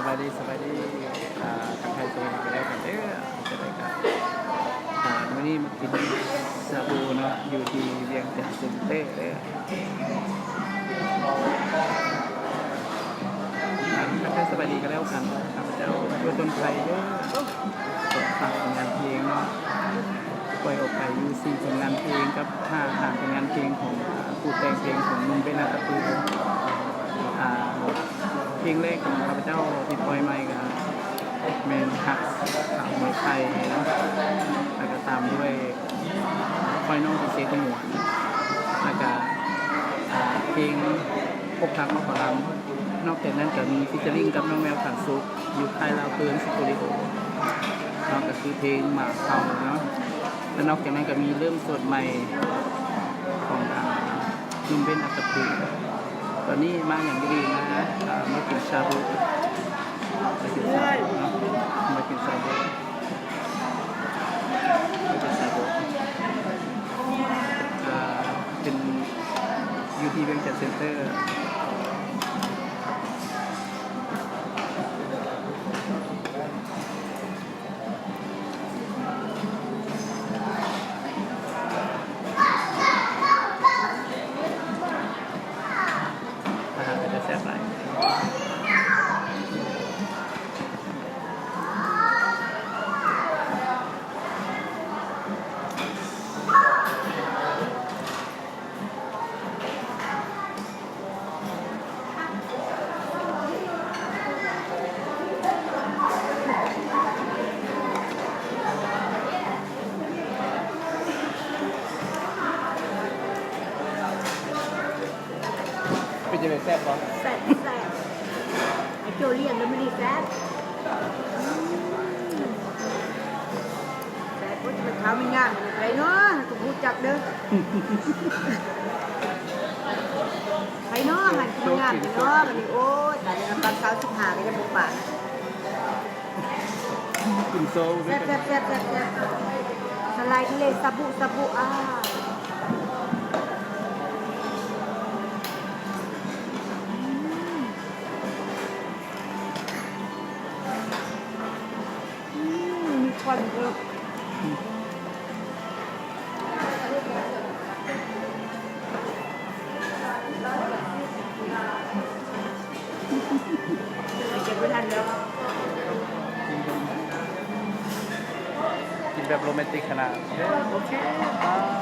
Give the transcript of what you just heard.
ສະບາຍດີ ສະບາຍດີ ອ່າ ທັກທາຍສະບາຍດີກັນແລ້ວກັນເດີ ຈະໄດ້ກັນ ອ່າ ມື້ນີ້ມາກິນຊາບູເນາະ ຢູ່ທີ່ວຽງຈັນເຊັນເຕີເດີ ອ່າ ທັກທາຍສະບາຍດີກັນແລ້ວກັນ ຂ້າພະເຈົ້າຢູ່ຕົ້ນໄພເດີ ຂອງຝາກຜົນງານເພງເນາະ ປ່ອຍອອກໄປຢູ່ສີ່ຜົນງານເພງ ກັບຫ້າ ຫ້າຜົນງານເພງຂອງ ອ່າ ຜູ້ແຕ່ງເພງຂອງໜຸ່ມເບນ ອັດຕະປື ອ່າ ເພງແລກຂອງຂ້າພະເຈົ້າທີ່ປ່ອຍໃໝ່ກະແມ່ນຮັກສາວເມືອງໄທເນາະ ແລ້ວກະຕາມດ້ວຍຂ້ອຍນ້ອງທີ່ເຊກະໝວນ ແລ້ວກະ ອ່າ ເພງອົກຫັກມາກກວ່າລຳ ນອກຈາກນັ້ນກະມີຟີເຈີລິງກັບນ້ອງແມວ ຂັນສຸກ ຢູ່ຄ້າຍລາວເກີນສະຕູດິໂອເນາະ ກະຄືເພງໝາເຫົ່າເນາະ ແລະນອກຈາກນັ້ນກະມີເລີ່ມໂສດໃໝ່ຂອງ ອ່າ ໜຸ່ມເບນ ອັດຕະພູ ຕອນນີ້ມາຫຍັງດີ ມາ ອ່າ ມາກິນຊາບູ ມາກິນຊາບູເນາະ ມາກິນຊາບູ ມາກິນຊາບູ ອ່າ ເປັນ ຢູ່ທີ່ວຽງຈັນເຊັນເຕີ ອາຫານເປັນຕາແຊບຫຼາຍ. ເປັນຈັ່ງໃດ ແຊບບໍ່? ແຊບ ແຊບ ໄອ້ໂຈ້ລ້ຽງເດີ ມື້ນີ້ແຊບ ແຊບ. ໂອ້ຍ ຈະແມ່ນຂາວມີງາມ ໃຜເນາະ ກໍບໍ່ຮູ້ຈັກເດີ ໃຜເນາະ ຫັ້ນຄືງາມເນາະ ບັດນີ້ ໂອ້ຍ ຕາຍແລ້ວ ຕອນເຊົ້າສິບຫ້າກໍຍັງບໍ່ປານ ກິນໂຊ ແຊບ ແຊບ ແຊບ ແຊບ ແຊບ ສະໄລທະເລ ຊາບຸ ຊາບຸ ອາ ອືມ ອືມ ມີຄວັນເດີ ເກັບບໍ່ທັນແລ້ວ ກິນແບບໂຣແມນຕິກຂະໜາດ ໂອເຄ ບາຍ.